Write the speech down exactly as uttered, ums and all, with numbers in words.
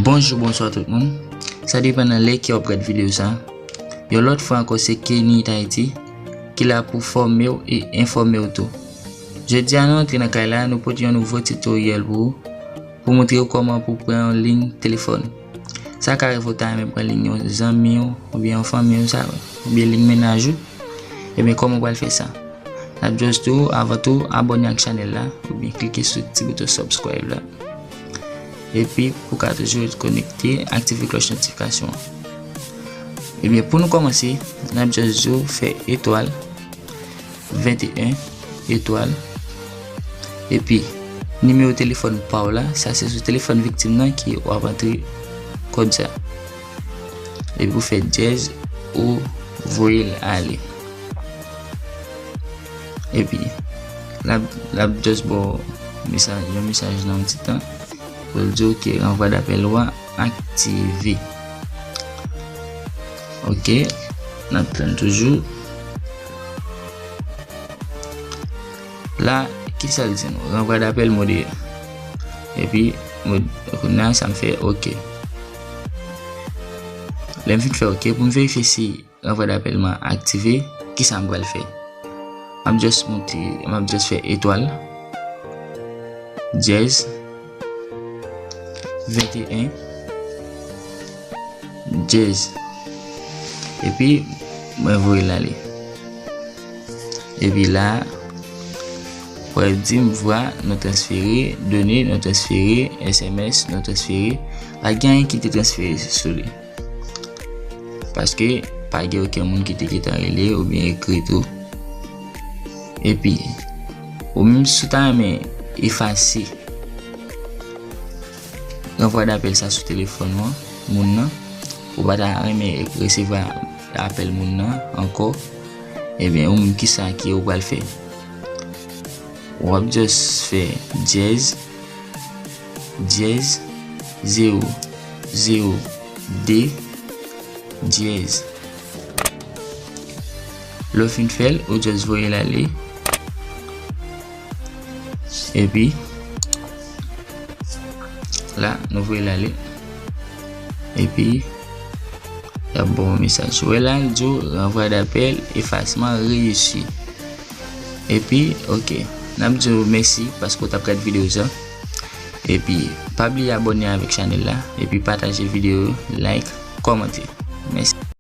Bonjou, bonswa tout moun. Sa depann nan lè ke w ap gad videyo sa. Yon lòt fwa ankò, se Kenny Tahiti ki la pou fòme w e enfòme w tou. Jodi a, nou antre nan kay la, nou pote yon nouvo tutoriel pou ou, pou montre w kòman pou pran yon liy telefòn. Sa ka rive w ta renmen pran liy yon zanmi w, oubyen yon fanmi w, sa, oubyen liy mennaj ou. Ebyen, kòman w pral fè sa? N ap just di w, avan tou, abòne ak chanèl la, oubyen klike sou ti bouton subscribe la. Epi, pou w ka toujou ret konekte, aktive klòch notifikasyon an. Ebyen, pou nou kòmanse, n ap just di w fè etwal, venteyen, etwal. Epi, nimewo telefòn pa w la, sa se sou telefòn viktim nan ke w ap antre kòd sa. Epi ou fè dyèz, ou voye l ale. Epi, l ap, l ap just ba w mesaj, yon mesaj nan yon ti tan. Pou l di w ke ranvwa dapèl ou a aktive. Ok, n ap tann toujou. La, kisa l di nou? Ranvwa dapèl mode. Epi, mode, kounye a, sa m fè, ok. Lè m fin fè ok, pou m verifye si ranvwa dapèl mwen aktive, kisa m pral fè? M ap just moute, m ap just fè etwal, dyèz, venteyen, dyèz. Epi, mwen voye l ale. Epi la, w ap di m vwa nou transfere, done nou transfere, S M S nou transfere. Pa gen anyen ki te transfere sou li. Paske pa gen okenn moun ki te gentan rele oubyen ekri tou. Epi, ou menm si w ta renmen efase ranvwa dapèl sa sou telefòn ou an, moun nan, ou pa ta renmen resevwa apèl moun nan ankò, ebyen, ou menm kisa ke ou pral fè? W ap just fè dyèz, dyèz, zewo, zewo, de, dyèz. Lè w fin fè l, ou just voye l ale. Epi, la, nou voye l ale. Epi, y ap ba w yon mesaj. Ou wè la, l di w, ranvwa dapèl, efasman reyisi. Epi, ok, n ap di w mèsi paske w t ap gad videyo sa. Epi, pa bliye abòne avèk chanèl la. Epi, pataje videyo yo, like, kòmante. Mèsi.